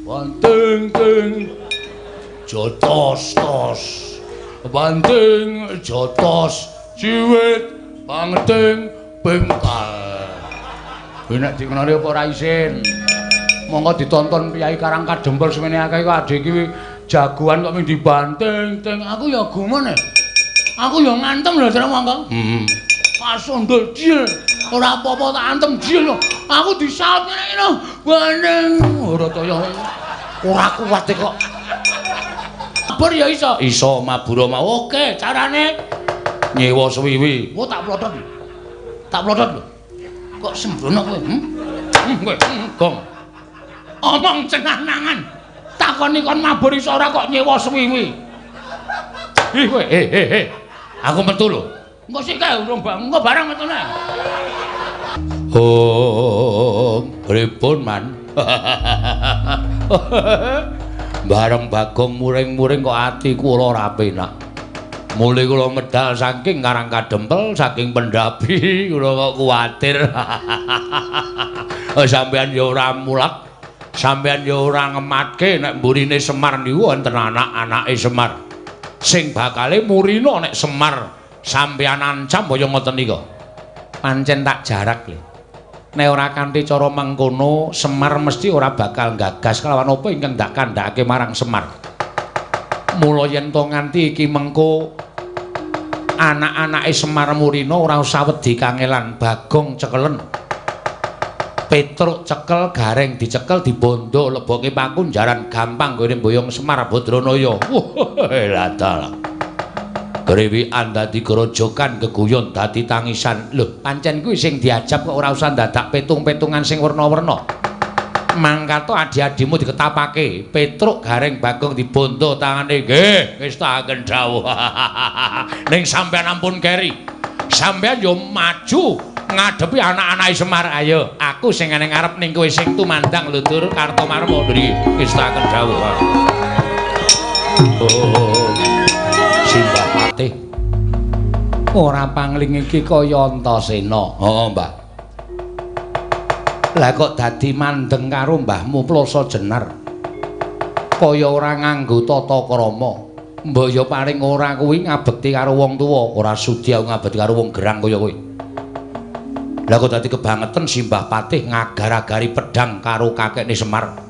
Banting ting jotos tos. Banting jotos ciwit bangeting bengkal. Kuwi nek dikenali apa ora isin. Monggo ditonton Kyai Karang Kadempel semene akeh kok adhe iki jagoan kok ming dibanting ting. Aku ya gumun e. Aku ya ngantem lho trek monggo. Heeh. Pasundul jil. Ora apa-apa tak antem jil lho. Aku disaut ngene iki lho. Banting ora kaya ora kuat e kok. Mabur ya iso. Iso mabur mau. Oke, carane nyewa suwiwi. Oh tak plotot. Tak plotot lho. Kok sembrono kowe? Kowe gong. Omong cenah-nangan. Takoni kon mabur iso ora kok nyewa suwiwi. Ih kowe, he. Aku metu lho. Engko sik kae urung engko barang metune. Oh, pripun man? Bareng Bagong muring-muring kok ati kula ora penak. Mule kula medal saking Karang Kadempel, saking Pendapi, kula kok kuwatir. Sampeyan ya ora mulak, sampeyan ya ora ngematke nek mburine Semar niku wonten anak-anake Semar. Sing bakale murina nek Semar sampeyan ancam kaya ngoten nika. Pancen tak jarak lho. Nek ora kanthi cara mengkono, Semar mesti ora bakal gagas kelawan apa ingkang dak kandhakake marang Semar. Mula yen to nganti iki mengko anak-anake Semar murina ora usah wedi kangelan. Bagong cekelen. Petruk cekel, Gareng dicekel, dibondo leboke pakunjaran gampang nggone mboyong Semar Badranaya. Wah, lah dalah. Grewikan dadi grojokan, geguyon dadi tangisan. Lho, pancen kuwi sing diajab kok ora usah dadak petung-petungan sing werna-werna. Mangkato adi-adimu diketapake. Petruk, Gareng, Bagong dibondo tangane. Nggih, wis tak dawuh. Ning sampeyan ampun keri. Sampeyan yo maju ngadepi anak-anake Semar. Ayo, aku sing ning ngarep ning kowe sing tumandang lho Dur Kartomarma. Nggih, wis tak dawuh. Oh. Simbah Patih. Ora pangling iki kaya Antasena. Heeh, Mbah. Lah kok dadi mandeng karo mbahmu Ploso Jenar. Kaya ora nganggo tata krama. Mbok ya paling ora kuwi ngabekti karo wong tuwa, ora sudi aku ngabekti karo wong gerang kaya kowe. Lah kok dadi kebangetan Simbah Patih ngagar-agari pedhang karo kakekne Semar.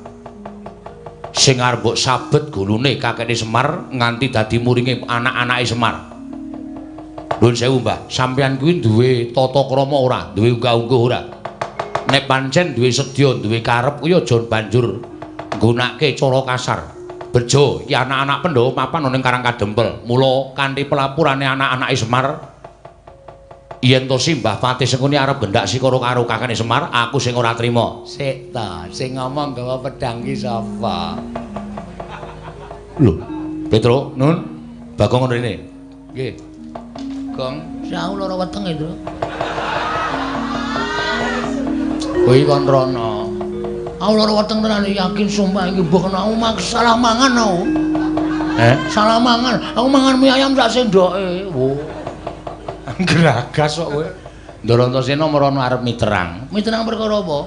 Sing arep mbok sabet gulune kakekne Semar nganti dadi muringe anak-anake Semar. Nuwun sewu, Mbah, sampeyan kuwi duwe tata krama ora? Duwe unggah-ungguh ora? Nek pancen duwe sedya, duwe karep kuwi aja banjur nggunakake cara kasar. Bejo iki anak-anak Pandhawa papan ana ning Karang Kadempel. Mula kanthi pelapurane anak-anake Semar, yen to Simbah Patih Sengkuni arep gendak sikara karo kakane Semar, aku sing ora trima. Sik ta, sing ngomong gawa pedhang ki sapa? Lho, Petro, Nun, Bagong rene. Nggih. Gong, aku lara wetenge, Tru. Kuwi kon rono. Aku lara weteng tenan yakin sumpah iki mbok aku salah mangan aku. Salah mangan. Aku mangan mie ayam sak sendoke. Wo. Gragas kok kowe. Ndara Antasena merono arep miterang. Miterang perkara apa?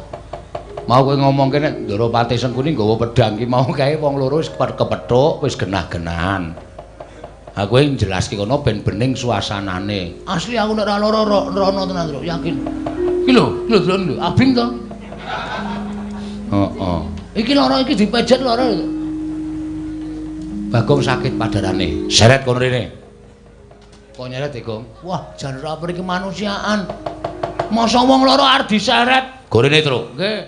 Mau kowe ngomongke nek Ndara Patih Sengkuni nggawa pedhang ki mau kae wong loro wis kepethuk, wis genah-genahan. Aku njelaske kono ben bening suasanane. Asli aku nek ora lara rono tenan, Tru, yakin. Iki lho, lho delok lho, abing to. Heeh. Iki lara iki dipejet lara. Bagong sakit padarane. Seret kono rene. Kok nyeret e, Gong? Wah, jan ora peri kemanusiaan. Masa wong lara arep diseret? Gorene, Tru. Nggih.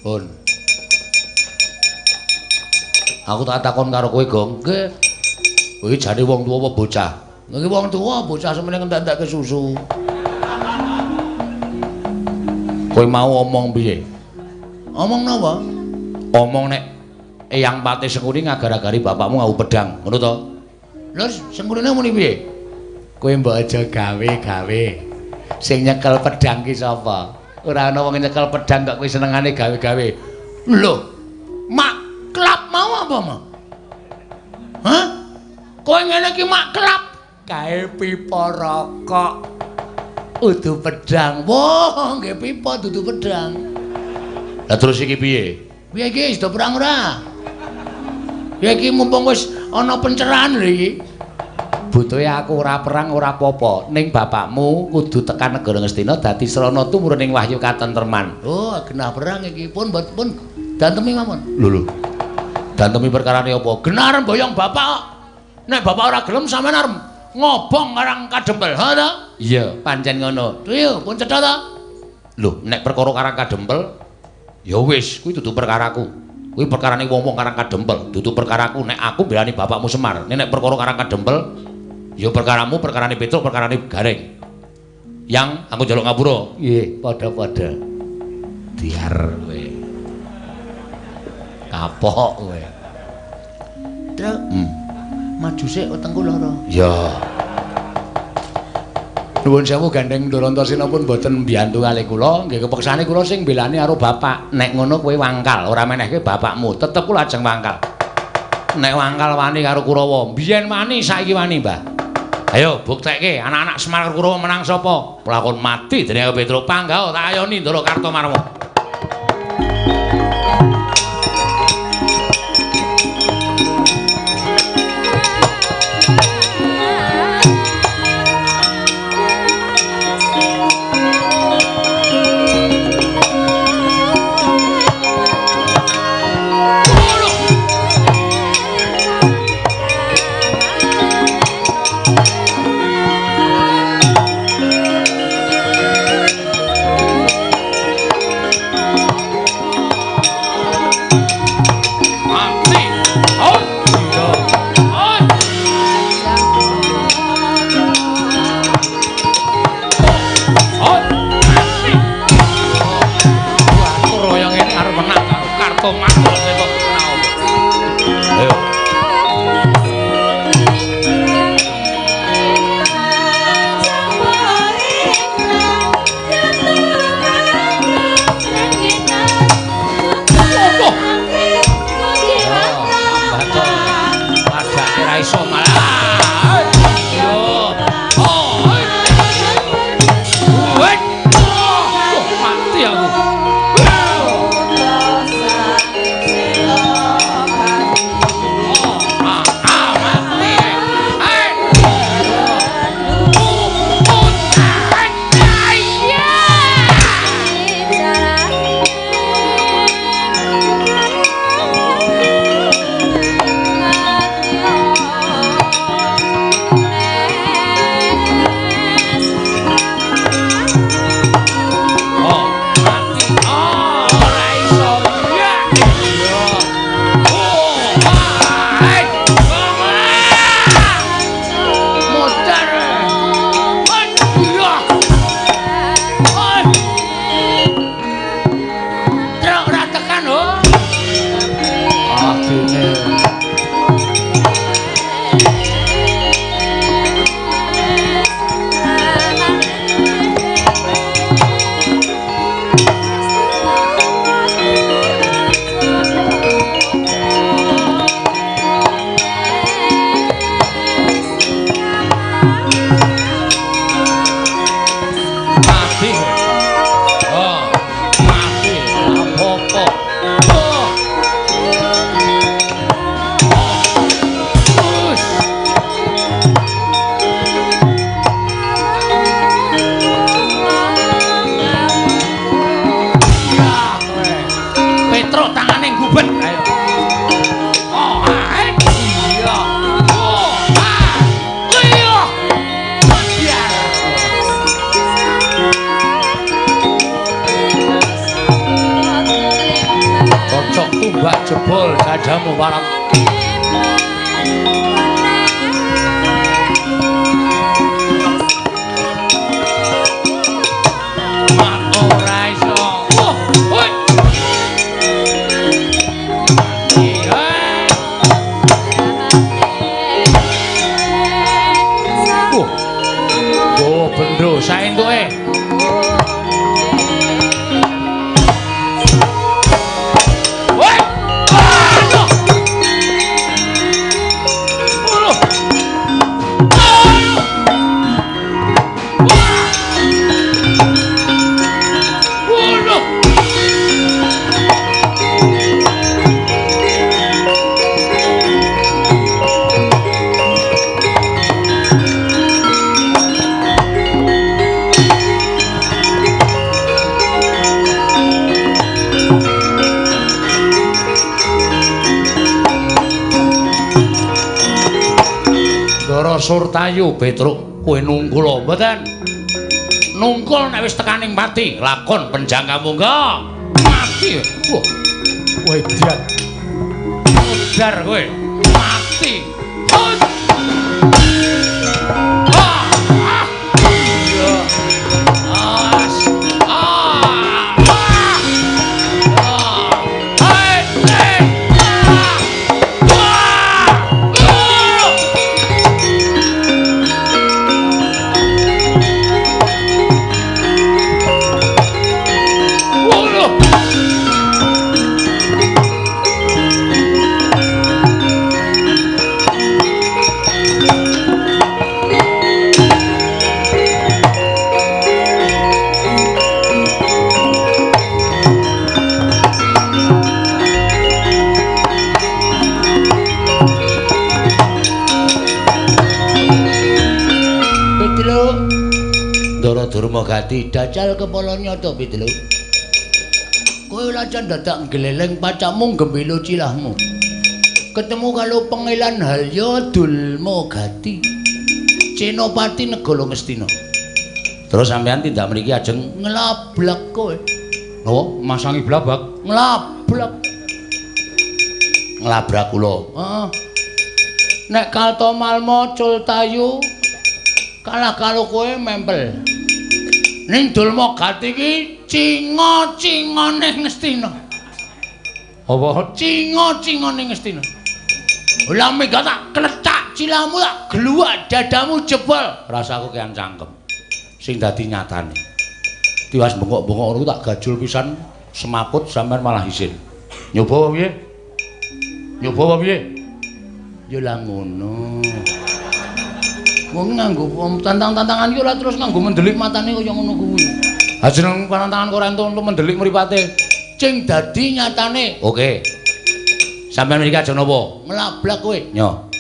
Pun. Aku tak takon karo kowe, Gong. Nggih. Kowe jane wong tuwa apa bocah? Nggih wong tuwa, bocah semene ngentek-entekke susu. Kowe mau omong piye? Omong napa? Omong nek Eyang Patih Sengkuni ngagar-agari bapakmu nganggo pedhang, ngono to? Lho, Sengkunine muni piye? Kowe mbok aja gawe-gawe. Sing nyekel pedhang ki sapa? Ora ana wong nyekel pedhang kok kowe senengane gawe-gawe. Lho, mak klap mau apa, Ma? Hah? Kowe ngene iki mak klap gawe pipa rokok. Udu pedang. Wah, nggih pipa dudu pedang. Lah terus iki piye? Piye iki sida perang ora? Ya iki mumpung wis ana pencerahan lho iki. Butuhe aku ora perang ora apa-apa, ning bapakmu kudu tekan negara Ngastina dadi srana tumurun ing wahyu katentreman. Oh, genah perang iki pun pun dantemi mawon. Lho lho. Dantemi perkarane apa? Genah arep boyong bapak. Nek bapak ora gelem sampean arep ngobong Karang Kadempel. Ha ta? Iya, pancen ngono. Yo, pun cetha ta? Lho, nek perkara Karang Kadempel ya wis, kuwi dudu perkaraku. Kuwi perkarane wong-wong Karang Kadempel, dudu perkaraku nek aku mbelani bapakmu Semar. Nek perkara Karang Kadempel ya perkaramu, perkarane Petruk, perkarane Gareng. Yang aku njaluk ngapura. Nggih, padha-padha. Diar kowe. Kapok kowe. Truk. Maju sik wetengku lara. Ya. Nuwun sewu gandeng Ndorantosena pun mboten mbiyantu kalih kula, nggih kepeksane kula sing mbelani karo bapak. Nek ngono kowe wangkal, ora menehke bapakmu, tetep kula ajeng wangkal. Nek wangkal wani karo Kurawa, mbiyen wani saiki wani, Mbah. Ayo buktekke anak-anak Semar karo Kurawa menang sapa? Pelakon mati dening Petruk panggah tak ayoni Ndara Kartomarma. Jebol dadamu warak. Ora iso. Oh, hoi. Oh, bendo saentuke. Woi. Aduh. Surtayu Petruk kowe nungkul mboten? Nungkul nek wis tekaning pati, lakon penjangka mungga. Mati. Wah. Kowe dian. Modar kowe. Mati. Hut. Ah. Ah. As. Ah. Ah. Hai. Ah. Ah. Waduh. Petruk. Ndara Durma Gati dajal kepala nyata Petruk. Kowe lajan dadak nggleleng pacamu gembilo cilahmu. Ketemu karo Pangeran Halya Dulma Gati. Senopati Negara Ngastina. Terus sampean tindak mriki ajeng nglablak kowe. Napa? Masangi blabak? Nglablak. Nglabrak kula. Heeh. Nek Kartomarma Cultayu kalah karo kowe mempel. Ning Dulma Gati iki cinga-cingane Ngastina. Apa? Cinga-cingane Ngastina. Lah mega tak klecak cilahmu tak gluwak dadamu jebol. Rasaku kean cangkem. Sing dadi nyatane. Tiwas bengok-bengok ngono tak gajul pisan semaput sampean malah isin. Nyoba apa piye? Nyoba apa piye? Ya lah ngono. Wong nganggo tantang-tantangan iki ora terus nganggo mendelik matane kaya ngono kuwi. Ha jeneng pantangan kok ora entuk mendelik mripate. Sing dadi nyatane. Oke. Sampeyan mriki aja napa? Nglablak kowe. Nyo.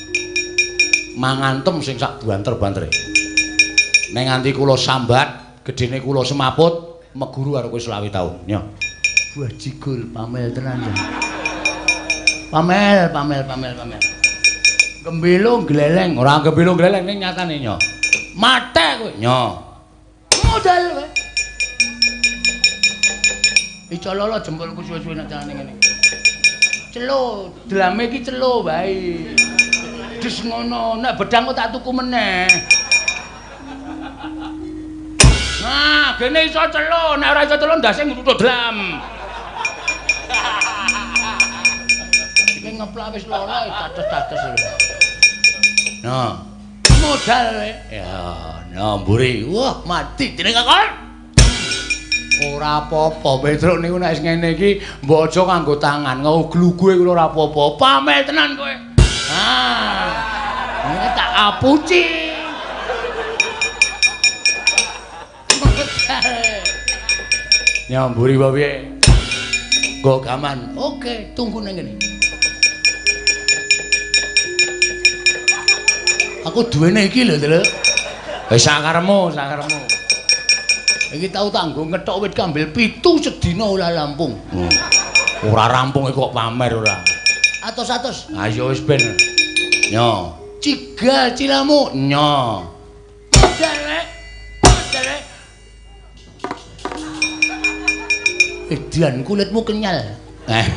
Mangantem sing sak banter-bantere. Nek nganti kula sambat, gedene kula semaput, meguru karo kowe 25 taun. Nyo. Buah jigul pamel tenan ya. Pamel, pamel, pamel, pamel. Gembilo gleleng, ora gembilo gleleng ning nyatane nyo. Mate kowe. Nyo. Modal kowe. Iso lolo jempolku suwe-suwe nek carane ngene. Celo, delame iki celo wae. Des ngono, nek bedang kok tak tuku meneh. Nah, gene iso celo, nek ora iso celo ndase ngruthuk dlam. Iki ngeplak wis loro dados-dados lho. Nah, modal kowe. Ya, nah mburi. Wah, mati dening kakon. Ora apa-apa, Petruk niku nek wis ngene iki mbok aja nganggo tangan, nguglugue kula ora apa-apa. Pamel tenan kowe. Ah. Ini tak apuci. Nyamburi apa piye? Nggo gaman. Oke, tunggu nang kene. Aku duwene iki lho, Delok. Wis sakaremu, sakaremu. Iki tau tak nggo ngethok wit kambil 7 sedina ora rampung. Ora rampung iki kok pamer ora. Atos-atos. Ayo wis ben. Nyo. Cigal cilamu. Nyo. Modal. Modal. Edian kulitmu kenyal. Eh.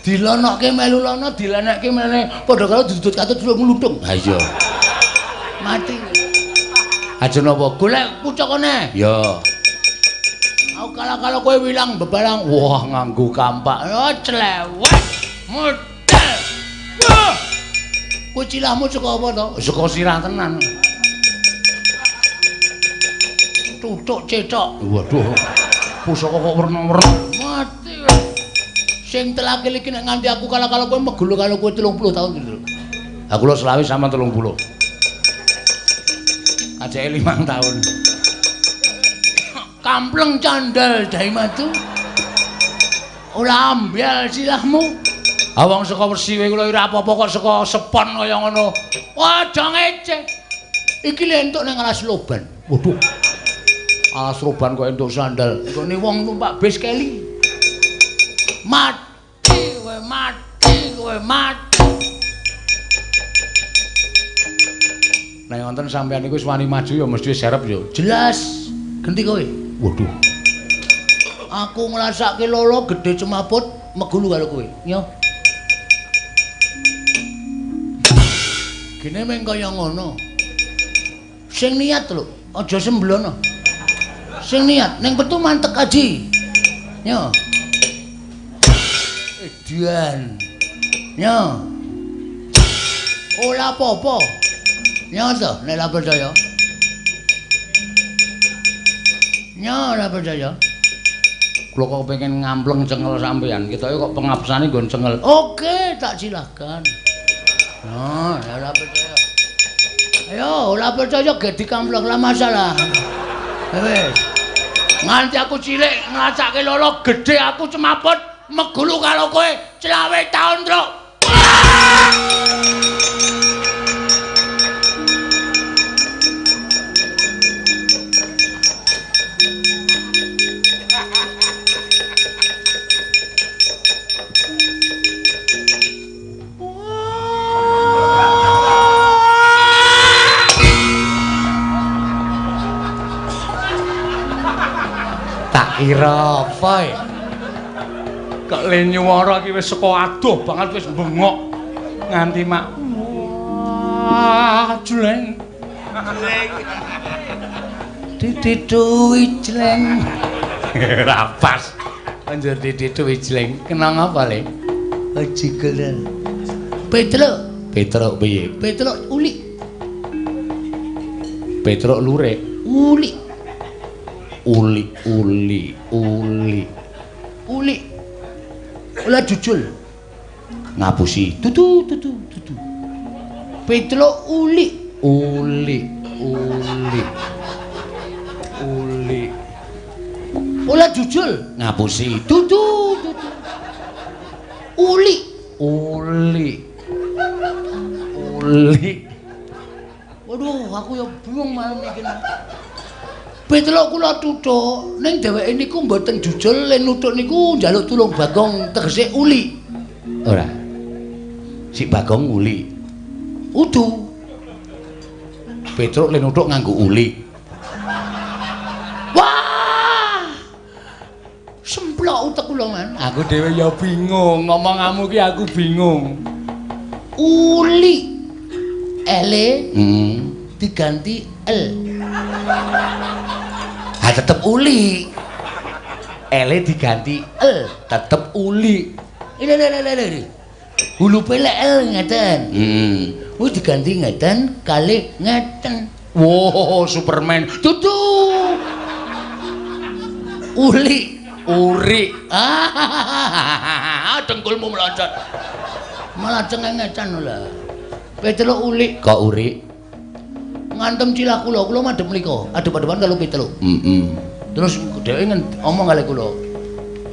Dilonokke melu lono, dilenekke mene padha karo dudut katut ngludung. Ha iya. Mati. Aja napa? Golek pucukane. Ya. Aku kalah-kalah kowe wilang bebarang. Wah, nganggo kampak. Oh, clewek. Modal. Wah. Kowe cilahmu saka apa to? Saka sirah tenan. Tutuk cethok. Waduh. Pusaka kok werna-werna. Mati. Sing telakil iki nek nganti aku kalah-kalah kowe megulu karo kowe 30 tahun gitu. Aku lho selawe sama 30. Kaceke 5 tahun. Kampleng candal daimatu. Ora ambyal silahmu. Ah wong saka Persiwe kula ora apa-apa kok saka sepon kaya ngono. Wah, aja ngece. Iki lho entuk nang alas loban. Waduh. Alas roban kok entuk sandal. Nggone wong numpak bis keli. Mati kowe, mati kowe, mati. Nek wonten sampean niku wis wani maju ya mesti serep ya. Jelas. Genti kowe. Waduh. Aku ngrasake lolo gedhe cemaput megulu karo kowe. Yo. Gene meng kaya ngono. Sing niat lho, aja semblono. Sing niat ning petu mantek aji. Yo. Edian. Yo. Ora apa-apa. Yo to, nek ora percaya. Yo ora percaya. Kula kok pengen ngampleng cengel sampean. Ketoke kok pengapsane nggon cengel. Oke, tak silahkan. Nah, ora percaya. Ayo, ora percaya gek dikampleng lah masalah. Wis. Nganti aku cilik ngrasake lolo gedhe aku cemaput megulu karo kowe 25 taun, Truk. Kira apa ya? Kok le nyuwara iki wis saka adoh banget wis bengok nganti mak wah jleng jleng didituwi jleng. Ora pas. Anjur didituwi jleng. Kenang apa le? Jigelen. Petruk. Petruk piye? Petruk ulik. Petruk lurik. Ulik. Uli uli uli uli ula jujul ngapusi tutu tutu tutu Petruk uli uli uli uli ula jujul ngapusi tutu tutu uli uli uli. Waduh, aku ya bingung malam iki. Petruk kula tuthuk ning dheweke niku mboten jujul le nuthuk niku njaluk tulung Bagong tegese uli. Ora. Si Bagong uli. Udu. Petruk le nuthuk nganggo uli. Wah! Semplok utek kula, Man. Aku dhewe ya bingung, ngomongamu ki aku bingung. Uli. Ele diganti L. Ha tetep uli. Ele diganti L, tetep uli. Ile ile ile ile. Hulupe lek L ngeten. Wis diganti ngeten kalih ngeten. Wow, Superman. Dudu. Uli, uri. Ah, dengkulmu meloncat. Malah cengengecan lho. Petruk uli. Kok uri? Ngantem cilah kula, kula madhep mriko, adep-adepan karo Petruk. Terus dheweke omong kali kula.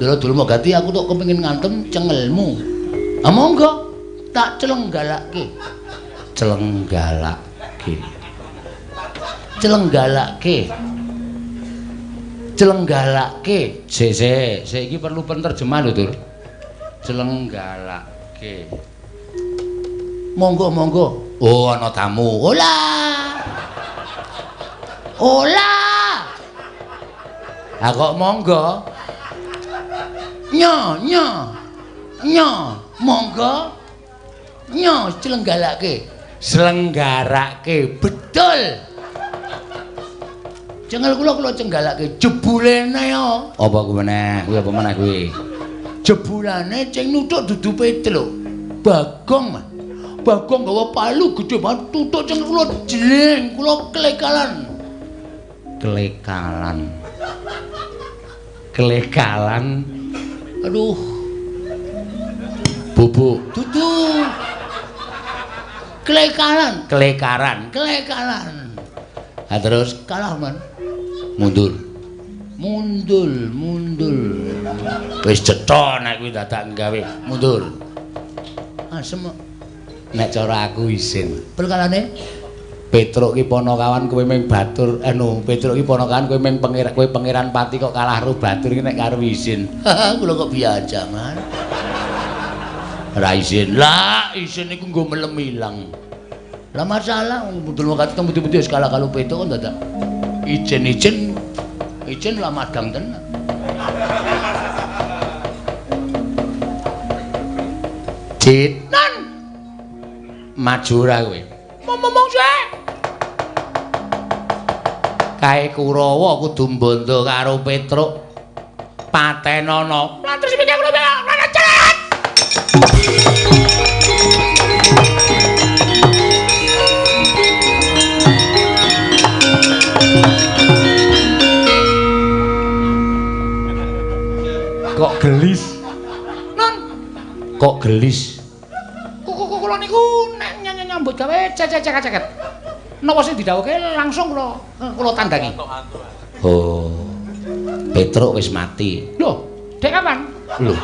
Lha dulmu ganti aku tok kepengin ngantem cengelmu. Ah monggo, tak celenggalake. Celenggalake. Celenggalake. Celenggalake. Sik sik, sik iki perlu penerjemah lho, Tur. Celenggalake. Monggo monggo. Oh, ana tamu. Ola. Ola. Ha kok monggo? Nyo nyo. Nyo, monggo. Nyo celenggalake. Selenggarake. Betul. Cengel kula kula cenggalake jebulene yo. Apa kuwi meneh? Kuwi apa meneh kuwi? Jebulane sing nuthuk dudu Petruk. Bagong, Mas. Bagong gawa palu gedhe banget tutuk cengel kula jleng, kula klekalan. Klekalan. Klekalan. Aduh. Bubuk. Dudu. Klekalan, klekaran, klekalan. Ha terus kalah, Man. Mundur. Mundur, mundur. Wis cetha nek kuwi dadak gawe mundur. Asem. Nek cara aku isin. Perkarane Petruk ki panakawan kowe ming batur anu Petruk ki panakawan kowe ming pangeran kowe pangeran pati kok kalah karo batur ki nek karo isin. Kula kok biasa, Man. Ora isin. Lah, isin niku nggo melem ilang. Lah masalah Dulmagati teng pundi-pundi wis kalah karo Petruk kok dadak ijen-ijen ijen lah madang tenan. Cit. Nan. Maju ora kowe? Ngomong sik. Kae Kurawa kudu mbondo karo Petruk. Patenono. Lah terus piye kula cerat. Kok gelis? Non. Kok gelis? Kula niku nek nyambut gawe cecek-ceket. Napa sing didhawuhke langsung kula tandangi. Oh. Petruk wis mati. Lho, dek kapan? Lho.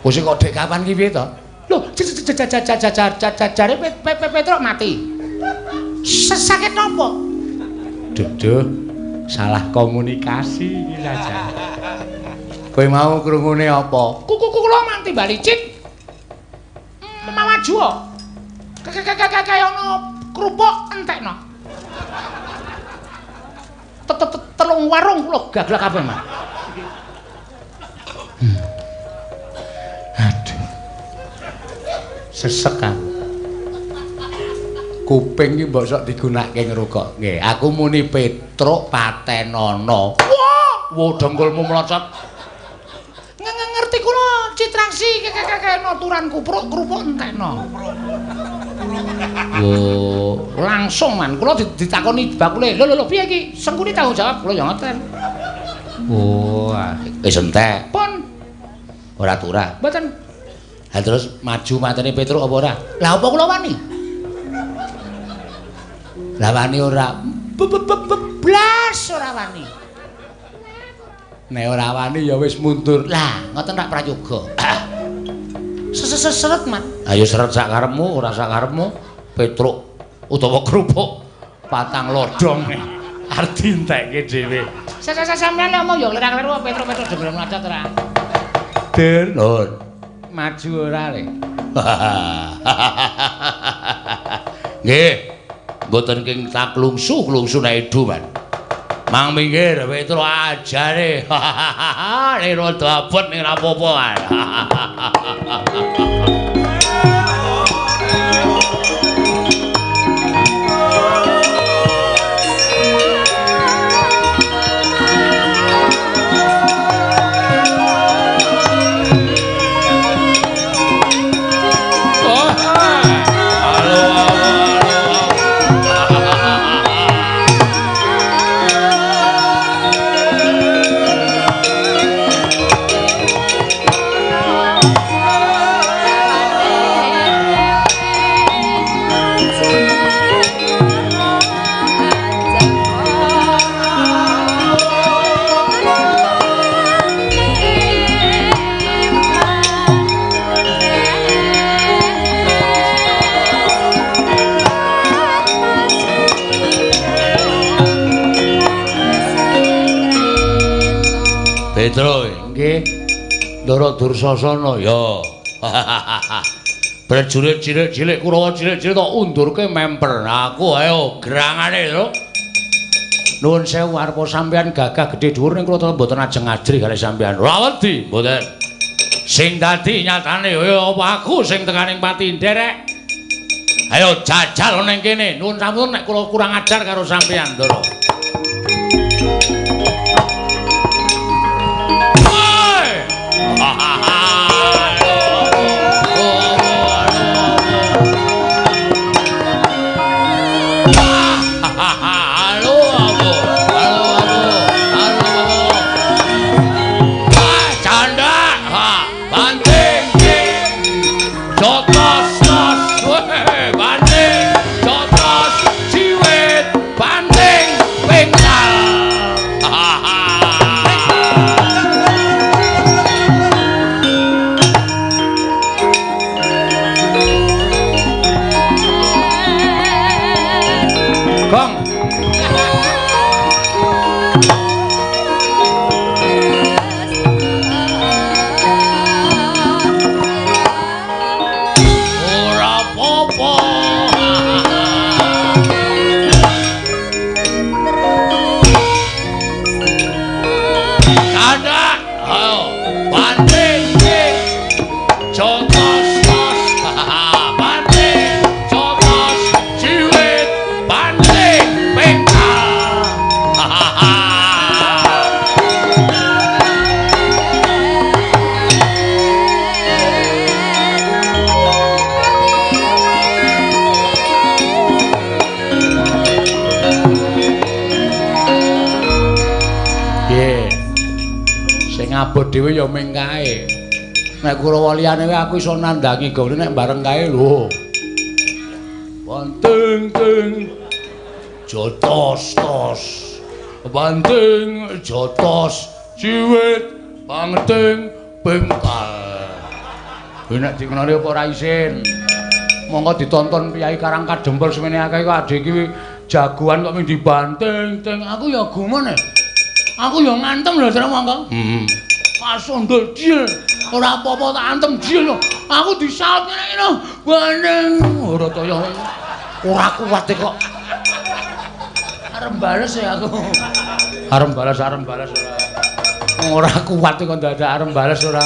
Wis kok dek kapan ki piye to? Lho, jare Petruk mati. Sakit napa? Duduh, salah komunikasi iki saja. Kowe mau krungune apa? Kuku kula manti bali cit. Mawaju kok. Kaya ana kerupuk entekno. Telung warung kula gaglak kabeh, Mas. Aduh. Sesek aku. Kuping iki mbok sok digunakake ngrungokke. Aku muni Petruk patenono. Wah, wo dengkulmu mlocot. Ngerti kula citraksi kekekekno turan kupruk kerupuk entekno. Wo, langsung man kula ditakoni bakule. Lho lho piye iki? Sengkuni tanggung jawab kula ya ngoten. Oh, wis entek. Pun ora turah. Mboten. Ha terus maju matene Petruk apa ora? Lah apa kula wani? Lah wani ora? Blas ora wani. Nek ora wani ya wis mundur. Lah, ngoten rak prayoga. Seret, Man. Ayo seret sak karepmu, ora sak karepmu. Petruk utawa kerupuk patang lodhong arep dientekke dhewe. Sampeyan ngomong ya kleru-kleru Petruk-Petruk dhewe mlacat ora. Den, Lur. Maju ora le. Nggih. Mboten king taklungsu-klungsu nek edu, Man. Mang minggir Petruk ajare. Nek rada abot ning ora apa-apa, Man. Petro nggih Ndara Dursasana ya. Prajurit cilik-cilik Kurawa cilik-cilik tok undurke memper. Aku ayo gerangane lho. Nuwun sewu arepa sampeyan gagah gedhe dhuwur ning kula mboten ajeng ajrih kalih sampeyan. Ora wedi mboten. Sing dadi nyatane ya apa aku sing tekaning pati nderek. Ayo jajal ning kene. Nuwun sampun nek kula kurang ajar karo sampeyan, Ndara. Tandak. Ayo, banting ting. Jotos tos. Banting jotos jiwit banting pengkal. Sing abot dhewe ya ming kae. Nek Kurawa liyane wae aku iso nandangi gone nek bareng kae lho. Banting ting jotos tos. Banting jotos jiwit banting bengkal. Kuwi nek dikenali apa ora isin. Monggo ditonton piyai Karang Kadempel semene akeh kok adhe iki jagoan kok ming dibanting ting. Aku ya gumun e. Aku ya ngantem lho terus monggo. Heeh. Pasundul jil. Ora apa-apa tak antem jil lho. Aku disaut ngene iki lho. Baneng ora toyo. Ora kuat e kok. Arep bales ya aku. Arep bales ora. Ora kuat kok dadak arep bales ora.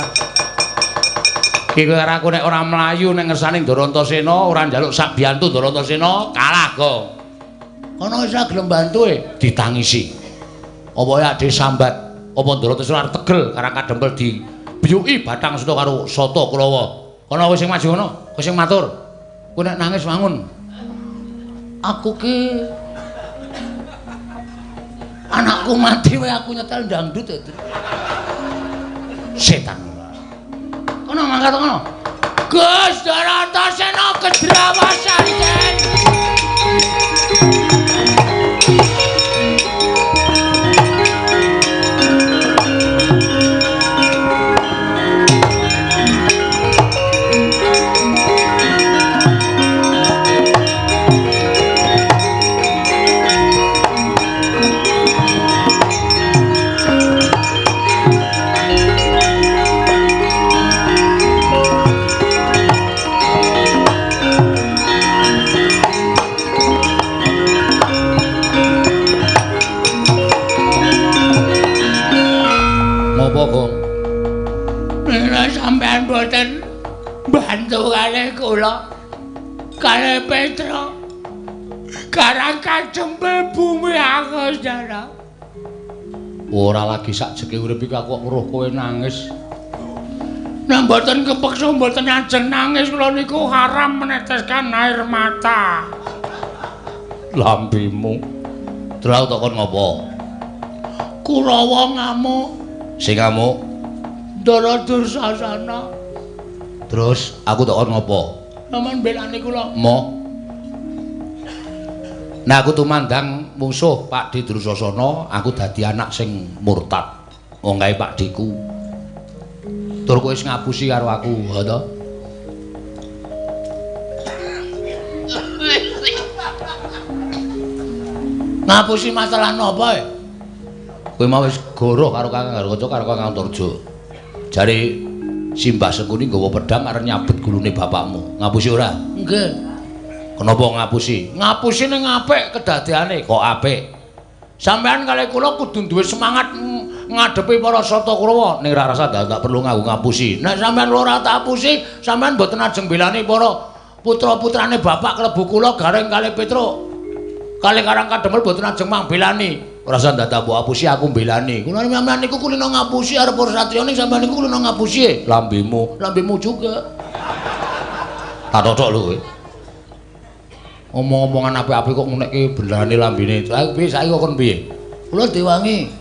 Iki karo aku nek ora mlayu ning ngersane Ndarantasena, ora njaluk sak biyantu Ndarantasena, kalah kok. Kono wis gelem bantu e ditangisi. Apa ya ade sambat, apa Ndarantasena arep tegel Karang Kadempel dibiyuki Bathang Suta karo Sata Kurawa. Kono wis sing maju kono, kowe sing matur. Kowe nek nangis wangun. Aku ki anakku mati wae aku nyetel dangdut ya. Setan. Kono mangkat kono. Gus Ndarantasena kedrawasan den. Sampeyan boten bantu kalih kula kalih Petra Karang Kadempel bumi aku saudara. Ora lagi sakjeke urip iki aku kok weruh kowe nangis. Nek mboten kepeksa mboten ajeng nangis kula niku haram meneteskan air mata. Lambimu. Terus aku takon ngopo? Kurawa ngamuk. Sing ngamuk Ndara Dursasana. Terus aku takon ngopo? Sampeyan belani kula. Mo. Nah aku tumandang mungsuh Pakdhe Dursasana, aku dadi anak sing murtad. Wong kae Pakdheku. Tur kowe wis ngapusi karo aku, ha to? Ngapusi masalah napa e? Kowe mau wis goroh karo Kakang Garukaca karo Kakang Antarja. Jare Simbah Sengkuni nggawa pedhang arep nyabet gulune bapakmu. Ngapusi ora? Nggih. Kenapa ngapusi? Ngapusi ning apik kedadeane. Kok apik? Sampeyan kalih kula kudu duwe semangat ngadepi para Sata Kurawa. Ning ora rasa tak perlu nganggo ngapusi. Nek sampeyan ora tak apusi, sampeyan mboten ajeng belani para putra-putrane bapak klebu kula Gareng kalih Petruk. Kalih Karang Kadempel mboten ajeng mangbelani. Ora usah ndadak mbok apusi aku mbelani. Kula sampeyan niku kulino ngapusi arep para satriya ning sampeyan niku kulino ngapusi. Lambemu, lambemu juga. Tak totok lho kowe. Omong-omongan apik-apik kok ngunekke belane lambene. Aku piye saiki kok kon piye? Kula diwangi.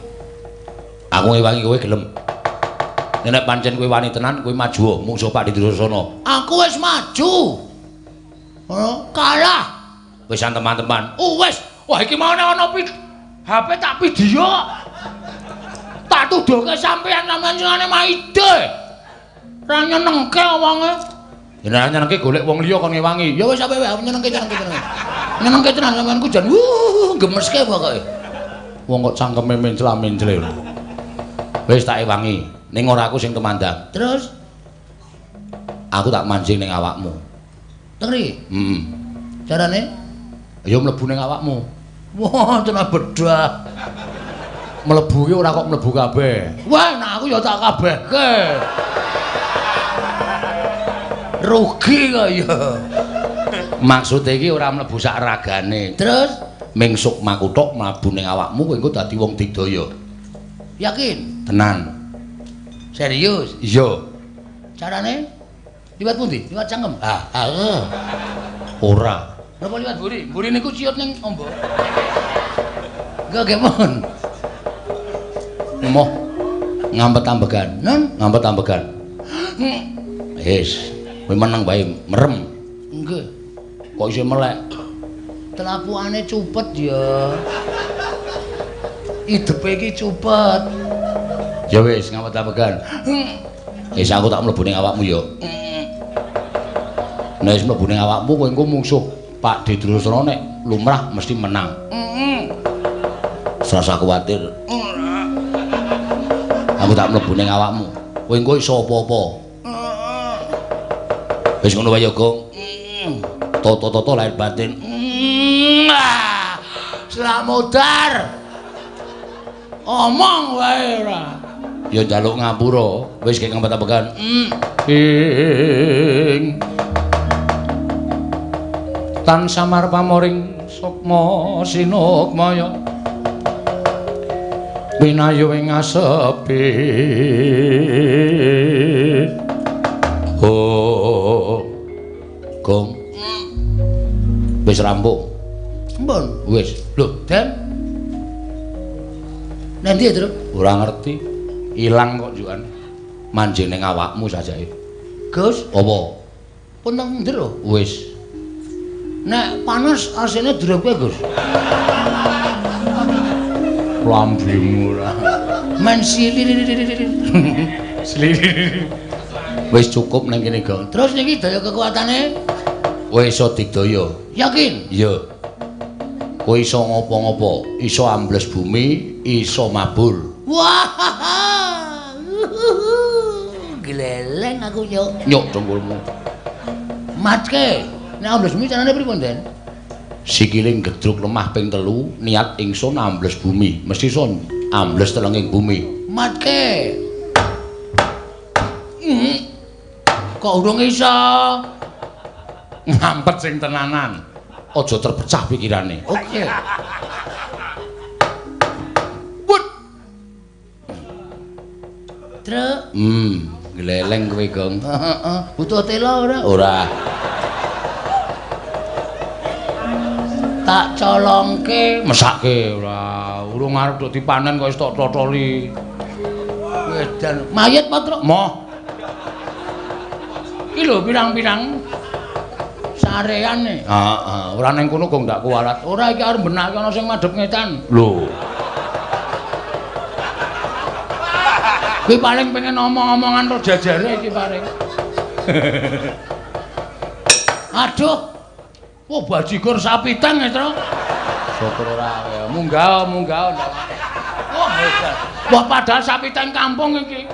Aku ngewangi kowe gelem. Nek pancen kowe wani tenan kowe maju mungsuh Pakdhe Dursasana. Aku wis maju. Kalah. Wis teman-teman. Oh wis. Wah iki mau nek ana HP tak video. Tak tuduhke sampeyan sampeyan singane maide. Ora nyenengke wonge. Ya nek nyenengke golek wong liya kon ngewangi. Ya wis sampe wae aku nyenengke tenan. Nyenengke tenan sampeanku jan gemeske pokoke. Wong kok cangkeme mencla-mencle. Wis tak ewangi. Ning ora aku sing tumandang. Terus aku tak mancing ning awakmu. Teri? Heeh. Carane? Ya mlebu ning awakmu. Wah, tenan bedah. Mlebu ki ora kok mlebu kabeh. Wah, nek aku ya tak kabehke. Rugi kok ya. Maksude iki ora mlebu sak ragane. Terus ming sukmaku tok mlebu ning awakmu kowe engko dadi wong digdaya. Yakin? Tenan. Serius? Iya. Carane liwat pundi? Liwat cangkem. Ah, ora. Napa liwat mburi? Mburi niku ciut ning ombo. Enggak gemon. Moh ngampet ambegan. Nun, ngampet ambegan. Wis, kowe meneng wae merem. Nggih. Kok isih melek? Telapukane cupet ya. Idepe iki cupet. Ya wis, ngampet ambegan. Wis aku tak mlebu ning awakmu ya. Nek wis mlebu ning awakmu kowe engko mungsuh Pak Durasana nek lumrah mesti menang. Serasa kuwatir. Aku tak mlebu ning awakmu. Kowe engko iso apa-apa. Wis ngono wae ya, Gong. Toto-toto lahir batin. Slamodar. Omong wae ora. Ya njaluk ngapura, wis kek ngempet-empetan. Ing tan samar pamoring sukma sinukmaya. Winayu ing asepi. Oh. Gong. Wis rampung. Mpun. Wis. Lho, Den. Nanti ya, Truk? Ora ngerti. Ilang kok juan. Manjing ning awakmu sajake. Gus, apa? Pun nang njero. Wis. Nek panas asine drepe, Gus. Lambimu ora. Men sili. Sili. Wis cukup ning kene, Gong. Terus niki daya kekuatane? Kowe iso digdaya. Yakin? Iya. Kowe iso ngopo-ngopo, iso ambles bumi, iso mabur. Wah. Gleleng aku nyuk. Nyuk dengkulmu. Matke. Nek ambles bumi carane pripun, Den? Sikile gedruk lemah ping 3, niat ingsun ambles bumi, mesti iso ambles telenging bumi. Matke. Kok urung iso? Ngampet sing tenanan. Aja terpecah pikirane. Oke. Wut. Truk. Gleleng kowe, Gong. Heeh. Butuh tela ora? Ora. Tak colongke, mesake ora. Urung arep dok dipanen kok wis tok totoli. Wedan. Mayit apa, Truk? Moh. Iki lho pirang-pirang sareane. Heeh, ora ning kono kok ndak kuwalat. Ora iki arep benake ana sing madhep ngetan. Lho. Kuwi paling pengen omong-omongan ro jajare iki paling. Aduh. Wah, bajigur sapi tang ya, Truk. Syukur ora ya. Munggah, munggah. Wah, hebat. Wah, padahal sapi tang kampung iki.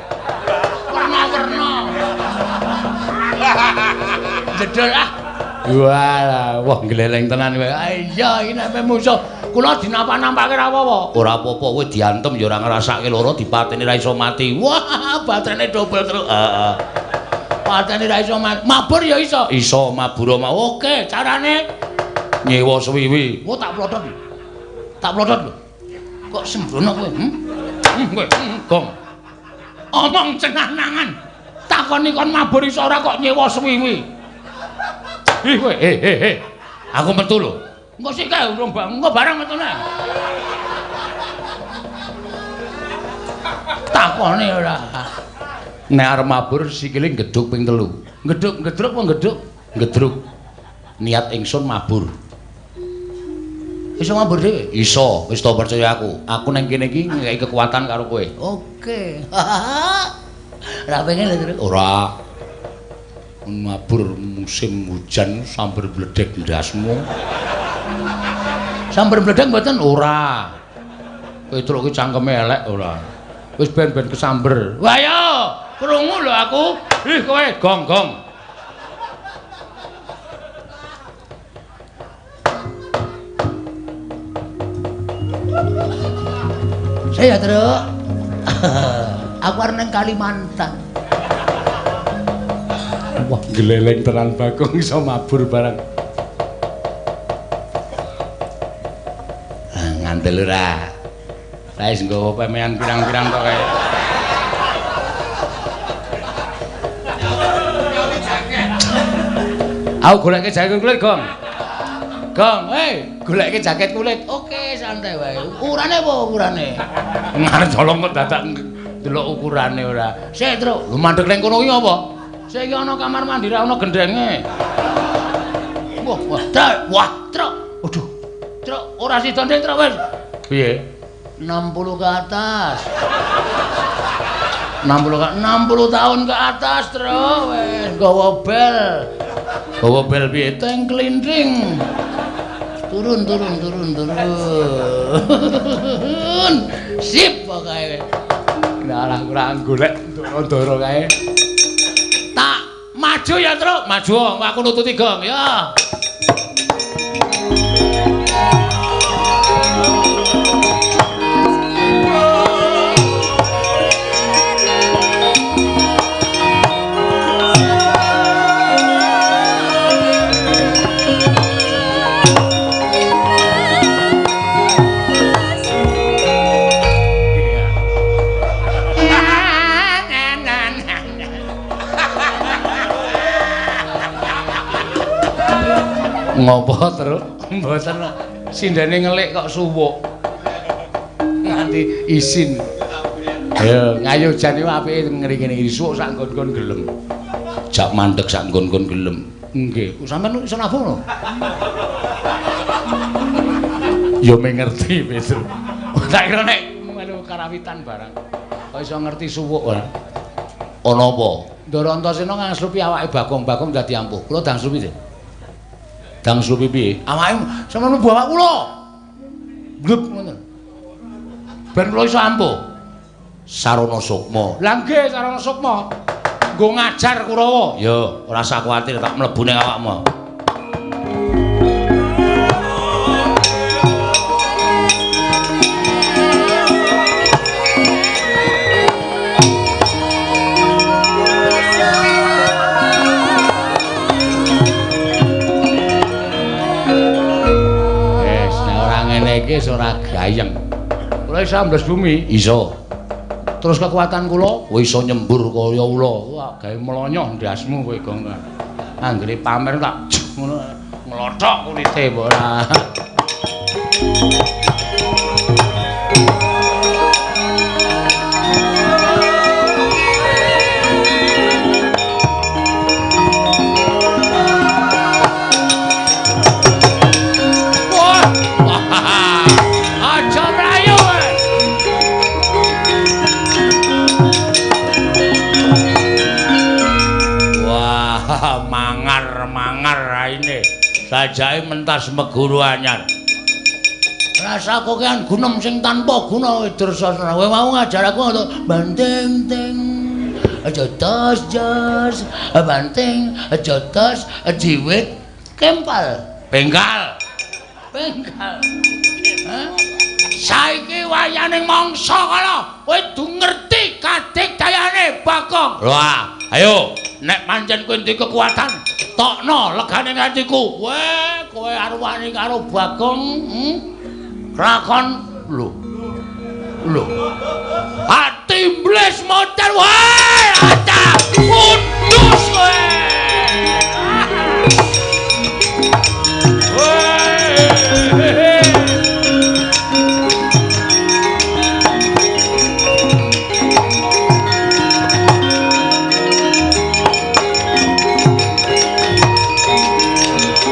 Werna-werna. Jedul ah. Walah, wah gleleng tenan kowe. Iya, iki nek musuh kula dinapa-nampake ra apa-apa. Ora apa-apa, kowe diantem ya ora ngrasake lara, dipateni ra iso mati. Wah, baterene dobel terus. Heeh. Pateni ra iso mati. Mabur ya iso. Iso mabur mau. Oke, carane nyewa suwiwi. Wah, tak plotot. Tak plotot lho. Kok sembrono kowe? Kowe, Gong. Omong cenah-nangan. Takoni kon mabur iso ora kok nyewa suwiwi. Ih kowe, eh. Aku metu lho. Engko sik kae urung engko barang metune. Takone ora. Nek arep mabur sikile gedhuk ping 3. Gedhuk, gedruk apa gedhuk? Gedruk. Niat ingsun mabur. Iso mabur dhewe? Iso, wis to percaya aku. Aku nang kene iki ngekeki kekuatan karo kowe. Oke. Ora pengen lho, Truk. Ora. Mabur musim hujan sambar bledek ndasmu. Sambar bledek mboten? Ora. Kowe truk ki cangkeme elek ora. Wis ben-ben kesamber. Wah yo, krungu lho aku. Ih kowe gong-gong. Saya Truk. Aku arep nang Kalimantan. Wah, gleleng tenan Bagong iso mabur barang. Ah, ngandel ora. Lah wis nggawa pemean pirang-pirang tok kae. Aku goleke jaket kulit, Gong. Gong, hei, goleke jaket kulit. Oke, santai wae. Ukurane apa ukurane? Ngarep colong kok dadak delok ukurane ora. Sik, Truk. Lho mandek ning kono kuwi apa? Sik iki ana kamar mandi ra ana gendenge. Wah, wah, Truk. Wah, Truk. Aduh. Truk, ora sida ndek, Truk wis. Piye? 60 ke atas. 60 tahun ke atas, Truk. Wis nggawa bel. Gawa bel piye? Teng klinting. Turun, turun, turun, turun. Sip pokoke. Lah ora golek ndoro-ndoro kae. Tak maju ya, Truk. Maju, aku nututi Gong ya. Ngopo, Truk? Mboten sindene ngelik kok suwuk. Nganti isin. Ayo, ngayo jan iki apike ngeri ngene iki suwuk sak nggon-nggon gelem. Jak mandeg sak nggon-nggon gelem. Nggih. Sampeyan iso nabuh no? Ya me ngerti, Petru. Tak kira nek melu karawitan barang. Kok iso ngerti suwuk ora? Ana apa? Ndara Antasena ngangslupi awake Bagong, Bagong dadi ampuh. Kula dangslupi sih. Dangslupi piye? Awake sampeyan mlebu awak kula. Glep ngoten. Ben kula iso ampuh. Sarana sukma. Lah nggih, sarana sukma. Nggo ngajar Kurawa. Ya, ora usah kuwatir tak mlebu ning awakmu. Wis, nek ora ngene iki wis ora gayeng. Kula iso ambles bumi? Iso. Terus kekuatan kula kowe iso nyembur kaya ula. Wah, gawe mlonyoh ndasmu kowe, Gong. Anggere pamer tak ngono nglothok kulite apa ora. Wah, aja mlayu kowe. Wah, mangar-mangar raine. Sajake mentas meguru anyar. Rasa kokean gunem sing tanpa guna Dursasana. Kowe mau ngajar aku ngono, banting ting. Aja tos jos, banting, aja tos jiwit kempal. Bengkal. Bengkal. Hah? Saiki wayaning mangsa kala, kowe du ngerti kadigdayane Bagong. Wah, ayo nek pancen kowe duwe kekuatan, tokno legane atiku. Weh, kowe arep wani karo Bagong, Lakon lho. Lho. Ati mblis modal wae, aca kudus kowe. Weh.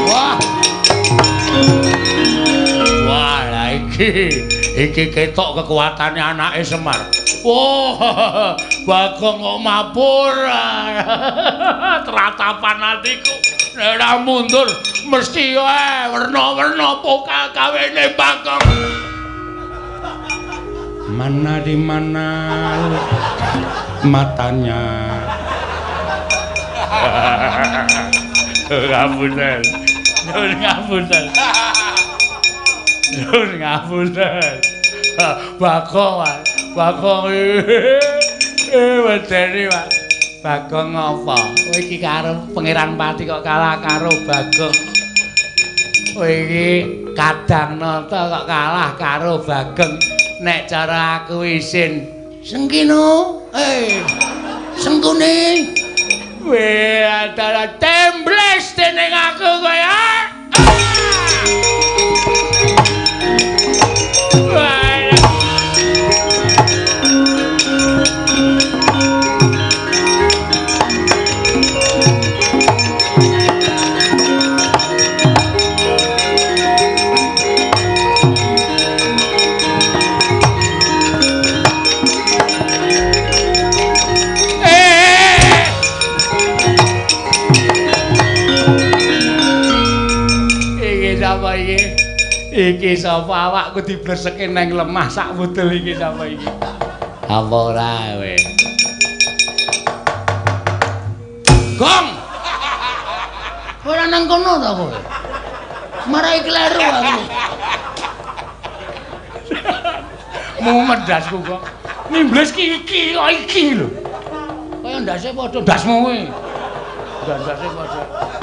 Wah. Wah, lah iki ketok kekuatane anake Semar. Wah, Bagong kok mabur. Tratapan atiku. Nek ora mundur mesti wae werna-werna pokal kawene Bagong. Mana di mana matanya. Ngapunten. Nyuwun ngapunten. Nyuwun ngapunten. Bagong, Bagong. Wedeni, Pak. Bagong apa? Kowe iki karo Pangeran Pati kok kalah karo Bagong. Kowe iki Kadang Nata kok kalah karo Bagong. Nek cara aku isin Sengkino, Sengkuni. Weh, antara tembles dening aku kowe. Iki sapa awakku diblerseke nang lemah sak wudel iki sapa iki? Apa ora kowe? Gong. Ora nang kono ta kowe? Marai kleru aku. Mumet ndasku kok. Nimbles ki iki kok iki lho. Kaya ndase padha ndasmu kowe. Ndase padha.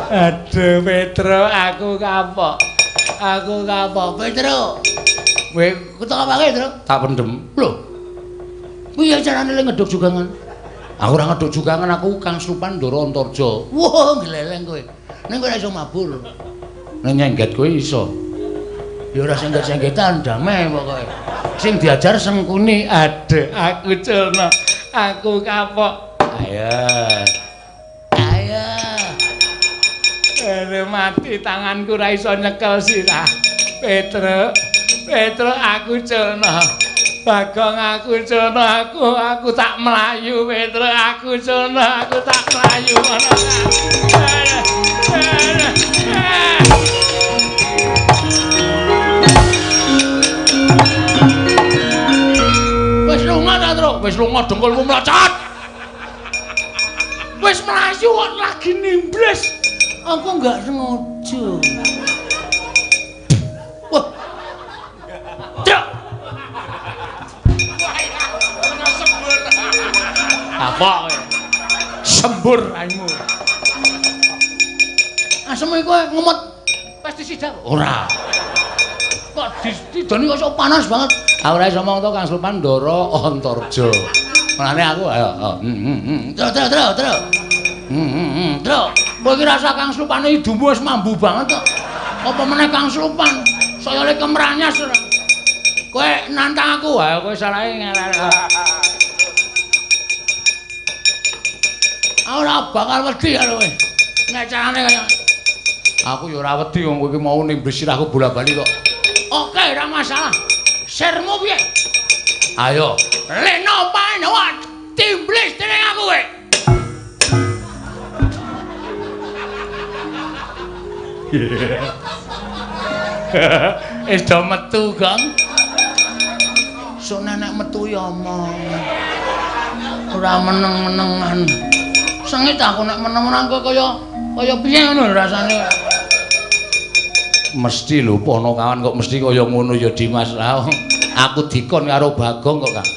Aduh Petro, aku kapok. Aku kapok, Petro. Kowe ketok apake, Tru? Tak pendem. Lho. Piye carane le ngeduk jugangan? Aku ora ngeduk jugangan, aku Kang Slupan Ndara Antarja. Wah, gleleng kowe. Ning kowe ora iso mabur. Nek nyengget kowe iso. Ya ora sengget-senggetan, damai pokoke. Sing diajar Sengkuni, aduh aku culna. Aku kapok. Ayo. Ayo. Aduh mati tanganku ora iso nyekel sirah. Petro, Petro aku culna. Bagong aku culna, aku tak mlayu Petro, aku culna, aku tak mlayu ana. Wis lunga ta, Tru? Wis lunga dengkulmu mlocot. Wis mlayu kok lagi nimbles. Aku enggak sengaja. Wah. Truk. Apa kowe? Sembur raimu. Asem iku ngemot pestisida. Ora. Kok didoni kok panas banget. Aku ora iso omong to Kang Slupan Ndara Antarja. Mulane aku ayo. Truk truk truk truk. Truk. Kowe iki rasa Kang Slupane idumu wis mambu banget kok. Apa meneh Kang Slupan? Saya le kemranyas ora. Kowe nantang aku, ha kowe salahe ngelek. Ora bakal wedi karo kowe. Nek carane kaya aku ya ora wedi wong kowe iki mau nimblis sirahku bola-bali kok. Oke, ora masalah. Sirmu piye? Ayo. Leno pae timblis dening aku kowe. Wis do metu, Gong. Sok nenek metu ya omong. Ora meneng-menengan. Sengit aku nek meneng-meneng kaya kaya piye ngono rasane. Mesti lho Ponokawan kok mesti kaya ngono ya Dimas. Lah aku dikon karo Bagong kok, Kang.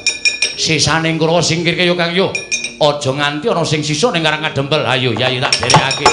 Sisane Kurawa singkirke yo Kang yo. Aja nganti ana sing sisa ning Karang Kadempel. Ayo yayi tak derekake.